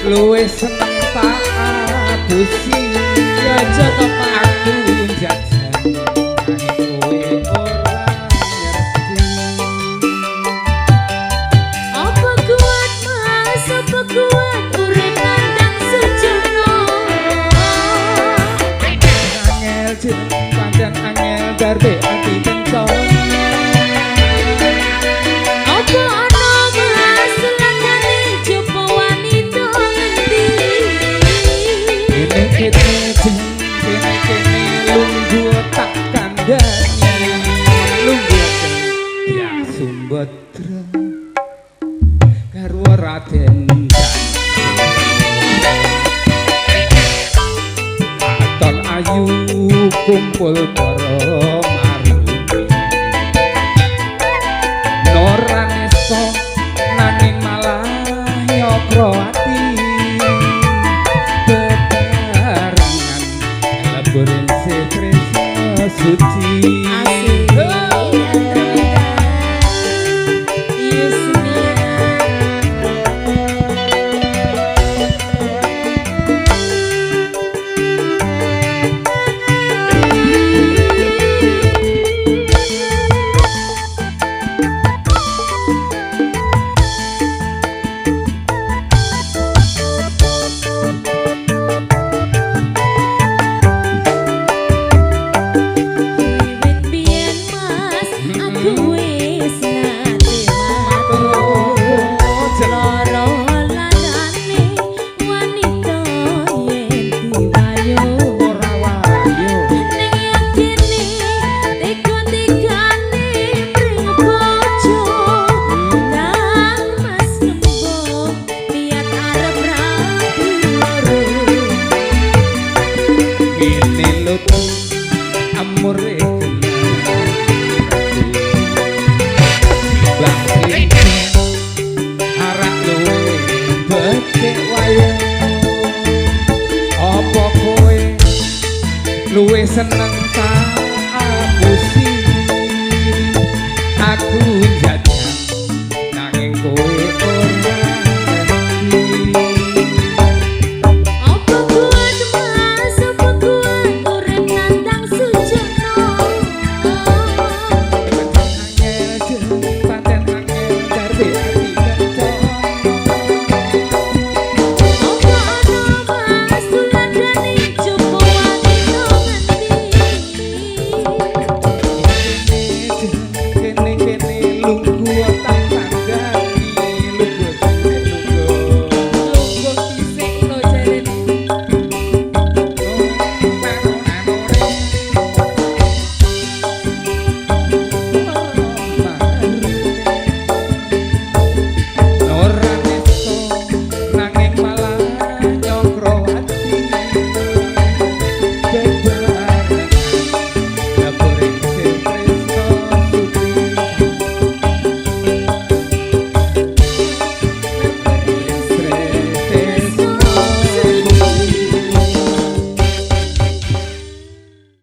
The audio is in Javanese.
Luwe seneng tak abusi ya aja to Pak, aku jajan nanging kowe ora ngerti. Apa kuat Mas, apa kuat urip nandang sejono. Angel jeneng pancen angel darbe ati kencong. Apa ana Mas lanyane coba wanita ngendi? Kene kene lungguh tak kandhani, lungguh ya Sumbadra garwa Raden Aton ayu kumpul para maruni noranesa nanging malah nyokro ati. Suci asik Andromeda Yusnia. Apa kowe luwe seneng ta?